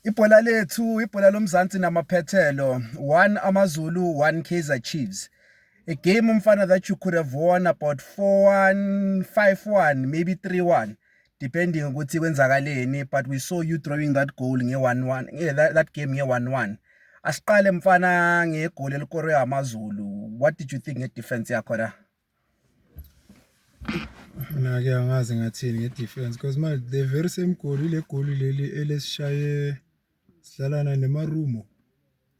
Ibhola lethu, ibhola lomzansi namaphethelo. 1 AmaZulu, 1 Kaizer Chiefs. A game, mfana, that you could have won about 4-1, 5-1, maybe 3-1, depending ukuthi kwenzakaleni, but we saw you throwing that goal nge-1-1, yeah, that game nge-1-1. Asiqale, mfana, ngegoli elikorwe AmaZulu. What did you think nge-defense yakho la? Mina-ke angazi ngathini nge-defense, because manje the very same goal, ile goli leli elesishaye sidlalana neMarumo.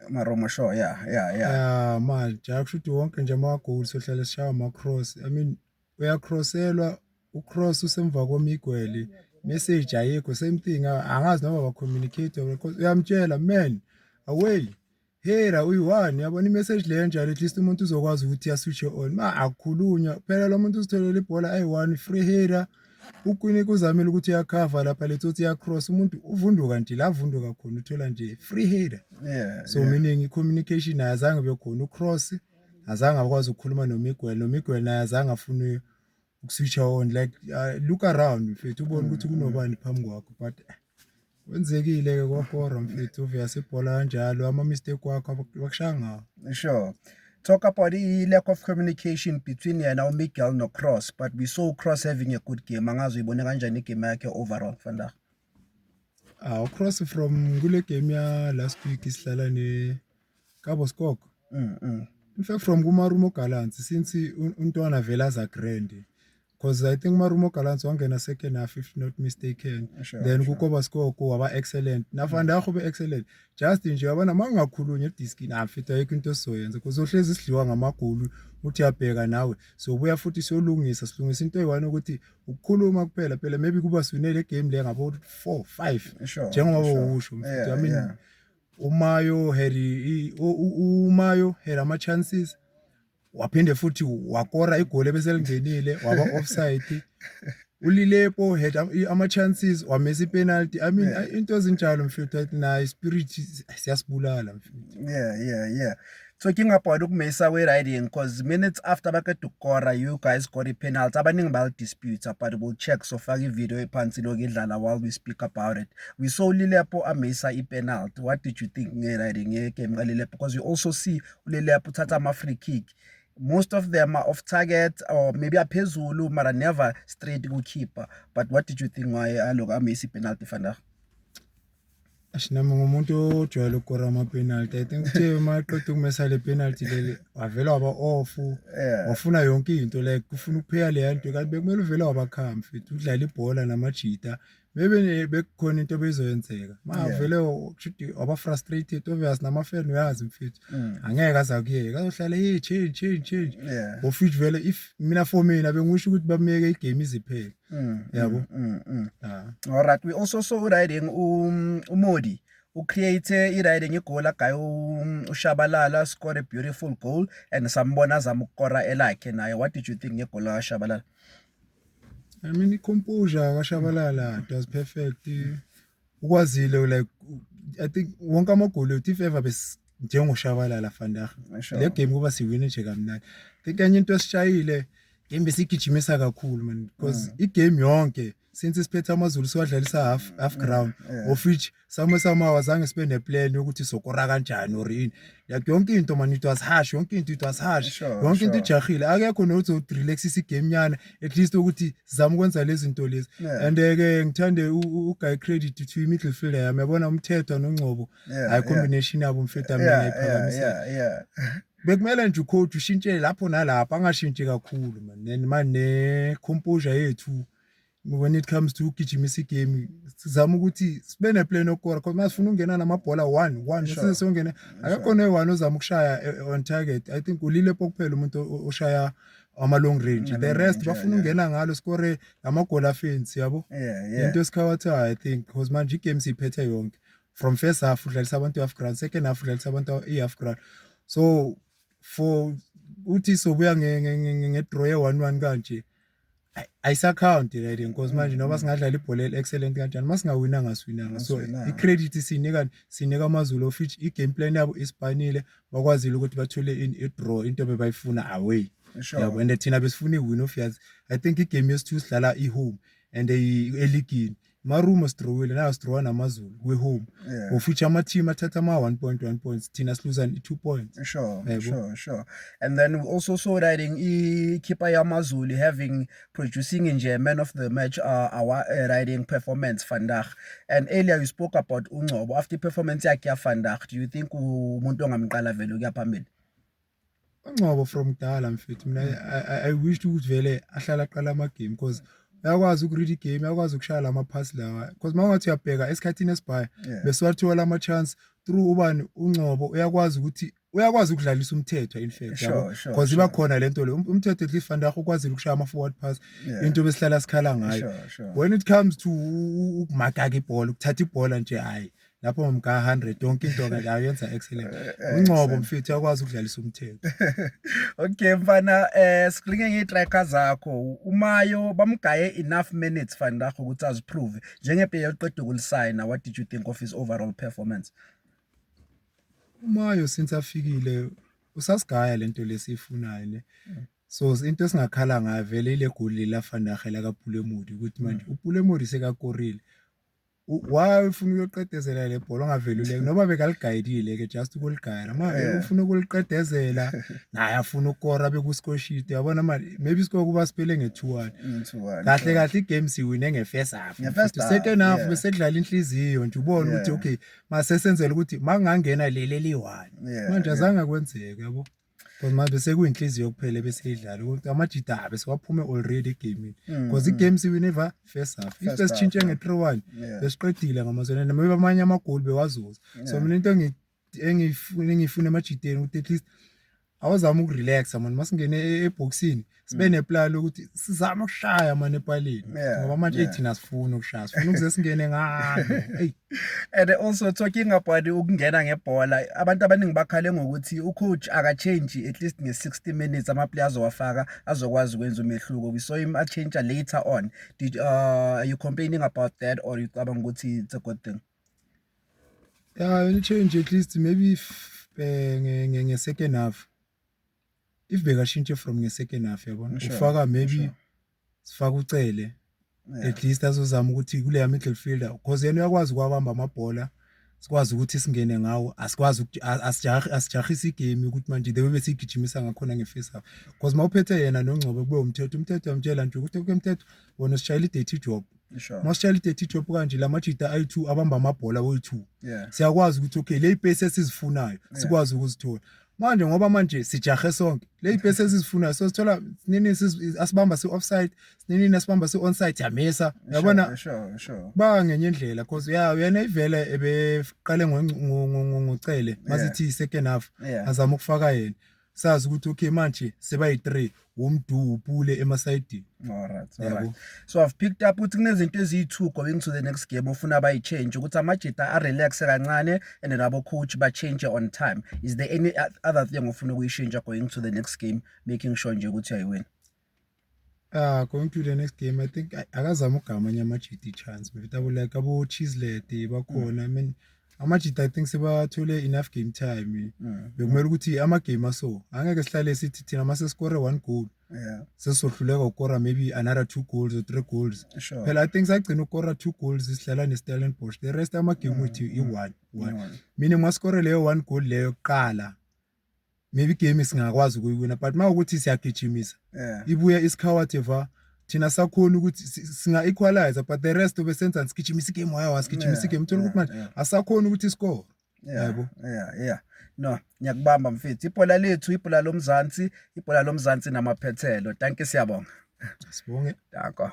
Marumo, sure, yeah. Ya, manje akusho ukuthi wonke nje ama-goal sohlale sishaya ama-cross. I mean, uyacrosselwa, ucross usemva koMiguel, message ayikho, same thing. Angazi noma ba-communicate, because uyamtshela, "Man away hera uyi-one," yabona, i-message leyo njalo, at least umuntu uzokwazi ukuthi aswitche on. Ma akukhulunywa phela, lo muntu uzitholele ibhola ayi-one, free header. Ukwinika uzamile ukuthi uyakhava lapha, letsotsi iyacross, umuntu uvunduka nje la avunduka khona, uthola nje free header. So meaning i-communication naye azange bekhona, ucross azange akwazi ukukhuluma noMiguel, noMiguel naye azange afune ukuswitcha on, like look around, mfethu, ubone ukuthi kunobani phambi kwakho. But kwenzekile-ke, kwakora, mfethu, obvious ibhola kanjalo, ama-mistake wakho bakushaya ngawo. Sure. Talk about the lack of communication between yena uMiguel no-Cross, but we saw Cross having a good game. Angazi uyibone kanjani igame yakhe overall vandag? Ah, uCross from kule game ya last week sidlala ne Kabuscorp. In fact, from kuMarumo Gallants, since untwana vele aza grand. Because I think Marumo Gallants wangena second half, if not mistaken. Then kuKobuscorp waba excellent. Na vandag ube excellent. Just nje yabona, mangakhulunywa ediskini, ah mfethu, ayikho into esizoyenza, because ohlezi sidliwa ngamagoli, uthi uyabheka nawe, sobuya futhi siyolungisa, silungisa into eyi-one, ukuthi ukukhuluma kuphela phela. Maybe kuba siwine le game le ngabo 4 5 njengoba usho, mfethu. I mean, uMayo had ama chances, waphinde futhi wakora igoli ebese lingenile, waba offside. ULilepo had ama chances, wamisa ipenalty. I mean, into ezinjalo, mfethu, athi nayo spirit siyasibulala, mfethu. Yeah. Talking about ukumisa we-riding, because minutes after baqeda ukukora, you guys got i-penalty. Abaningi bayalidispute, but we'll check. So faka ivideo ephansi lokhu idlala while we speak about it. We saw Lilepo amisa i-penalty. What did you think nge-riding ngegame kaLilepo? Because you also see uLilepo uthatha ama-free kick. Most of them are off target or maybe aphezulu, mara never straight ku-keeper. But what did you think ngaye aloku amisa i-penalty vandag? Eish, nami ngumuntu ojwayele ukukora ama-penalty. I think uthe uma eqeda ukumesa le penalty leli, wavele waba off, wafuna yonke into, like ufuna ukupheya leya nto, kanti bekumele uvele waba-calm, mfethu, udlale ibhola namajita, maybe bekukhona into bezoyenzeka. Ma vele kushuthi waba frustrated, obvious, nama-fan, uyazi, mfethu, angeke aze akuyeke, azohlala, "Hey, change, change, change." Of which vele, if mina, for mina, bengisho ukuthi bameke igame iziphele, yabo. Ah. All right, we also saw riding uModi ucreate i-riding igoli agaye uShabalala, scored a beautiful goal, and sambona azama ukukora elakhe naye. What did you think ngegoli kaShabalala? I mean, i-composure kaShabalala, it was perfect. Ukwazile, like, I think wonke amagoli ethu, if ever bes njengoShabalala vandag, le game kuba siwine nje kamnandi. I think enye into esishayile, game besigijimisa kakhulu, man, because igame yonke since siphethe AmaZulu siwadlalisa half ground, of which somehow azange sibe neplan yokuthi sokora kanjani or ini. Like, yonke into, man, it was harsh, yonke into, it was harsh, yonke into ijahile, akekho nokuthi urelaxisa igame nyana, at least ukuthi sizame ukwenza lezi zinto lezi. And ke ngithande uguy credit to i-midfielder yami, yabona, uMthethwa noNgcobo, hayi, combination yabo, mfethu, mina ngiyiphakamisa. Bekumele nje ucoach ushintshe lapho nalapho, angashintshi kakhulu, man. And man, ne-composure yethu when it comes to ugijimisa igame, sizama ukuthi sibe neplan yokukora, because masifuna ukungena namabhola one one, size siyongena, akekho noyi-one ozama ukushaya on target. I think uLilepo kuphela umuntu oshaya ama-long range, the rest bafuna ukungena ngalo, score lamagoli afensi, yabo. Into esikhawathayo, I think, because manje igame siyiphethe yonke from first half, udlalisa abantu i-half ground, second half udlalisa abantu i-half ground, so for uthi sobuya nge-draw ye-1-1 kanje, ayisakhawunti, right? Because manje noma singadlala ibhola eli-excellent kanjani, uma singawinanga, siwinanga. So Asiwinanga. I-credit sinika AmaZulu, of which i-game plan yabo isipanile, bakwazile ukuthi bathole i-draw, into bebayifuna away, yabo. And thina besifuna i-win, obvious. I think igame yesi-two sidlala i-home and eligini. Marumo sidrowile nayo, sidrowa namaZulu kwe-home, of which ama-team athatha ama-1.1 points, thina siluza i-2 points. Yebo. Sure. And then we also saw riding ikhipha yamaZulu having producing nje man of the match our riding performance vandag. And earlier you spoke about uNgcobo after performance yakhe ya vandag. Do you think umuntu ongamqala vele ukuya phambili? UNgcobo from kudala, mfethu, mina I wished ukuthi vele ahlala aqala ama-game because uyakwazi ukuread igame, uyakwazi ukushaya lama-pass lawa, because uma ungathi uyabheka esikhathini esibhaya besiwathola ama-chance through ubani, uNgcobo. Uyakwazi ukuthi uyakwazi ukudlalisa uMthethwa, in fact, yabo, because iba khona lento le. UMthethwa at least vandag ukwazile ukushaya ama-forward pass, into besihlala sikhala ngayo. When it comes to ukumakaka ibhola, ukuthatha ibhola nje, hayi, lapho ngomka 100 yonke into ke la yenza excellent. UNgcobo, mfethu, uyakwazi ukudlalisa uMthethwa. Okay mfana, sikhulume ngestriker zakho. UMayo bamgaye enough minutes vandag ukuthi aziprove njengeplayer oqeda ukulisayina. What did you think of his overall performance? UMayo since afikile usasigaya lento lesiyifunayo le. So into esingakhala ngayo vele ile goli la vandag la kaPule Mmodi, ukuthi manje uPule Mmodi sekakorile, why ufuna ukuyoqedezela le bhola ongaveli uleke noba bekaligayidile ke, just ukuligaya ma ufuna ukuliqedezela naye afuna ukukora beku-score sheet, yabona manje maybe iscore kuba siphele nge-2-1. 2-1. Kahle kahle igame siwine nge-first half. Nge-first half, Second half bese kudlala inhliziyo nje, ubone ukuthi okay, masesenzela ukuthi makungangena leli eliyi-one. Manje azange kwenzeke, yabo, because manje bese kuyinhliziyo kuphela bese idlala ukuthi amajida bese waphume already egamini, because igame siwine va first half. If First besitshintshe half, yeah. nge-3-1, besiqedile ngamazwana noma amanye amagoli bewazuza. So mina into engiyifuna emajideni ukuthi at least awuzame ukurelaxa man, masingene eboxini sibe neplan ukuthi sizame ukushaya man epalini, ngoba manje thina sifuna ukushaya, sifuna ukuze singene ngalo, hey. And also talking about ukungena ngebhola, abantu abaningi bakhale ngokuthi ucoach akachange at least nge-60 minutes ama-players azowafaka azokwazi ukwenza umehluko. We saw him achange later on. Did are you complaining about that or you cabanga ukuthi it's a good thing? Yeah, any change at least maybe if nge second half, if bekashintshe from nge second half, yabona, ufaka maybe sifaka uCele, at least azozama ukuthi kuleya middle fielder, because yena uyakwazi ukwabamba amabhola, sikwazi ukuthi singene ngawo. Asikwazi ukuthi asijahise igame ukuthi manje the way besiyigijimisa ngakhona nge-first half, because mawuphethe yena noNgcobo kube uMthethwa, uMthethwa uyamtshela nje ukuthi okay Mthethwa, wona sishayela i-dirty job. Masishayela i-dirty job kanje, la majida ayi-two abamba amabhola oyi-two, siyakwazi ukuthi okay, le pace esizifunayo sikwazi ukuzithola manje, ngoba manje sijahe sonke, le pace esizifunayo so sithola sinini asibamba si-offside, sinini asibamba si-onside, yamisa, yabona. sure sure Ba ngenye indlela, cause ya yena ivele ebeqale ngoCele masithi second half, azama ukufaka yena, sazi ukuthi okay, manje sebayi-3, uMdu, uPule emasayidini. All Yabo. right. So I've picked up ukuthi kunezinto eziyi-two going to the next game ofuna bayi-change, ukuthi amajita arelaxe kancane and then abo coach ba-change on time. Is there any other thing ofuna ukuyishintsha going to the next game, making sure nje ukuthi uyayiwina? Ah, going to the next game, I think akazama ukugama amanye amajita i-chance, mfethu, abo like abo Chislett bakhona. I mean, amajita I think sebathole enough game time. Bekumele ukuthi ama-game aso angeke sihlale sithi thina mase score one goal sesizohluleka ukukora maybe another two goals or three goals. Phela I think sagcina ukukora two goals sidlala ne-Stellenbosch, the rest amagame wethu i-one one. Meaning masikore leyo one goal leyo kuqala, maybe igame singakwazi ukuyiwina, but uma ukuthi siyagijimisa ibuya isikhawathe va, thina sakhona ukuthi singa-equalize, but the rest ubesenzani? Sigijimisa igame, waya sigijimisa igame, uthola ukuthi manje asakhoni ukuthi iscore. Yabo. Yeah. No, ngiyakubamba mfethu. Ibhola lethu, ibhola lomzansi, ibhola lomzansi namaphethelo. Thank you, siyabonga. Sibonge. Danko.